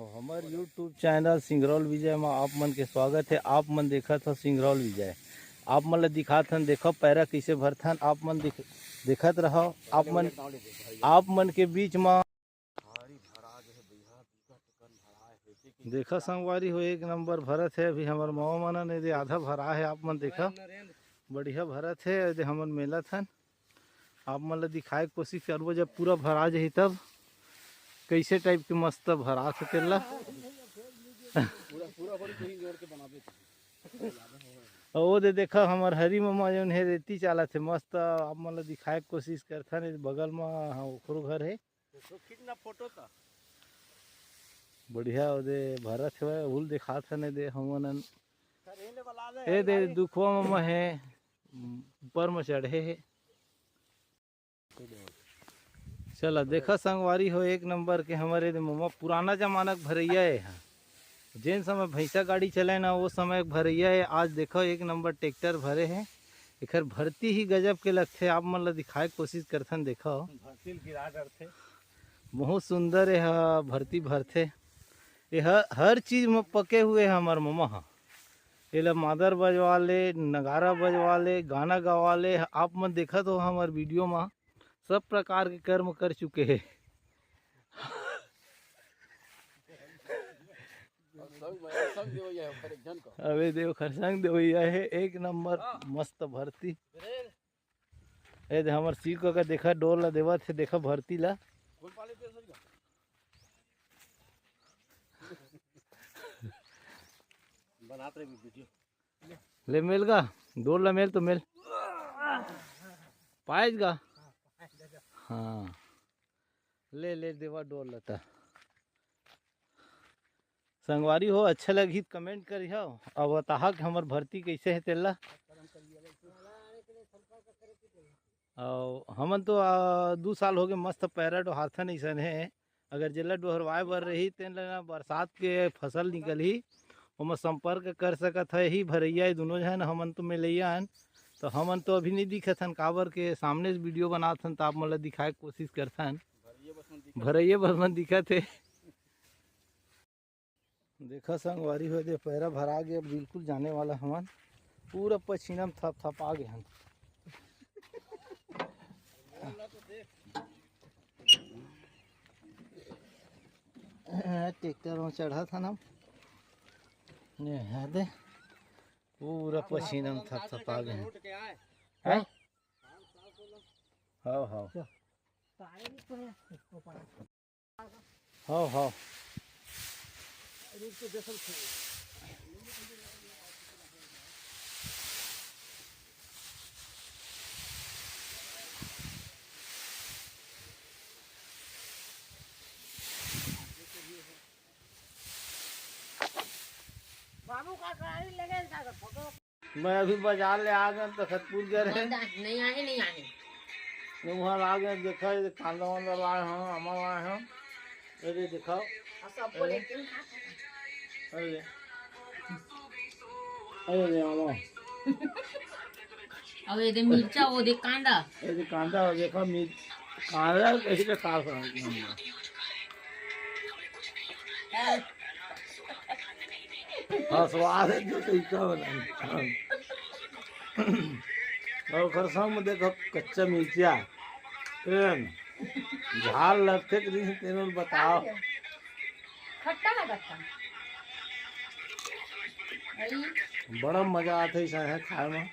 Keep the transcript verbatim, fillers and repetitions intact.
हमर YouTube channel Singraul Vijay म आप मन के स्वागत हे। आप मन देखत हो सिंगरौल विजय। आप मन ल दिखात हन, देखो पैरा कइसे भरथन। आप मन देख, देखत रहो। आप मन, आप मन के बीच म देखा संगवारी हो, एक नंबर भरत हे। अभी हमर मवा मन ने दे आधा भरा हे। आप मन देखा, बढ़िया भरत हे। दे हमन मेलत हन, आप मन ल दिखाए के कोशिश करबो। जब पूरा भरा जाही तब कइसे टाइप के मस्त भरा सकेला। पूरा, पूरा बड़ी कहीं जोड़ के बनाबे। ओ दे देखा, हमर हरी ममा जौन हे रेती चालत हे मस्त। आप मन ल दिखाए के कोशिश करथन। ए बगल म, हाँ, ओकरो घर हे। तो खींच ना फोटो त। बढ़िया, ओ दे भरत हवय, उल दिखात हन। ए दे हमन, ए दे दुखवा ममा हे, ऊपर म चढ़े हे। चला देखा संगवारी हो, एक नंबर के हमर ए दे ममा पुराना जमाना के भरइया ए हा। जेन समय भैंसा गाड़ी चले ना, वो समय के भरइया ए। आज देखो एक नंबर ट्रैक्टर भरे हे। एखर भरती ही गजब के लगथे। आप मन ल दिखाए के कोशिश करथन, देखो। भरती ल गिरा डरथे। बहुत सुंदर ए हा भरती भरथे। ए हा हर चीज म पके हुए हे हमर ममा हा। एला मादर बजवा ले, नगारा बजवा ले, गाना गवा ले। आप मन देखत हो हमर वीडियो म, सब प्रकार के कर्म कर चुके हे। अबे देव खरसंग देवैया हे, एक नंबर मस्त भरती। ए दे हमर सीख का देखा डोर ला देवत हे, देखा भरती ला। बनात रहे वीडियो। ले मेल गा, डोर ला मेल तो मेल। पाएज गा। हाँ। ले, ले देवा डोर ला ता। संगवारी हो, अच्छा लगही त comment करिहो, अउ बताहा कि हमर भरती कइसे हे तेला। अउ हमन तो, आ, दू साल होगे मस्त पैरा डोहारथन अइसन हे। अगर जेला डोहरवाए बर रही, तेन ल ना बरसात के फसल निकलही, ओमा संपर्क कर सकत हे ही भरइया, ये दुनों झन। हमन तो मिलइया हन, तो हमन तो अभी नहीं दिखत हन, काबर के सामने से वीडियो बनात हन, त आप मन ल दिखाए के कोशिश करथन। भरइया बस मन दिखत हे। देखा संगवारी हो, दे पैरा भरा गे, अब बिल्कुल जाने वाला हमन पूरा पछीना म थपथपा गे हन। ट्रैक्टर म चढ़त हन हम। ये हे दे, पूरा पछीना म थपथपा गे हन। हैं? हाँ, हाँ। हाँ, हाँ। बाबू का कढ़ाई ले गए का फोटो। मैं अभी बाजार ले आ गए, तखतपुर गए रहे। नहीं आए, नहीं आए। मैं वहाँ आ गए, देखा, ये कांदा वांदा लाए हैं, आमा लाए हैं। अरे दिखाओ। और सबको अरे। लेके हम खा सकते हैं। अरे, अरे, आमा। अब ये दे मिर्चा, वो दे कांदा। ये दे कांदा, और देखा मिर्च, कांदा कैसे खा सकते हैं हम? हाँ, स्वाद है जो तरीका बनाने का। अउ ओकर संग में देखो कच्चा मिर्चा, तेन झाल लगथे कि नहीं, तेन ल बताओ। खट्टा लगत हे। बड़ा मजा आथे अइसन हे खाए में।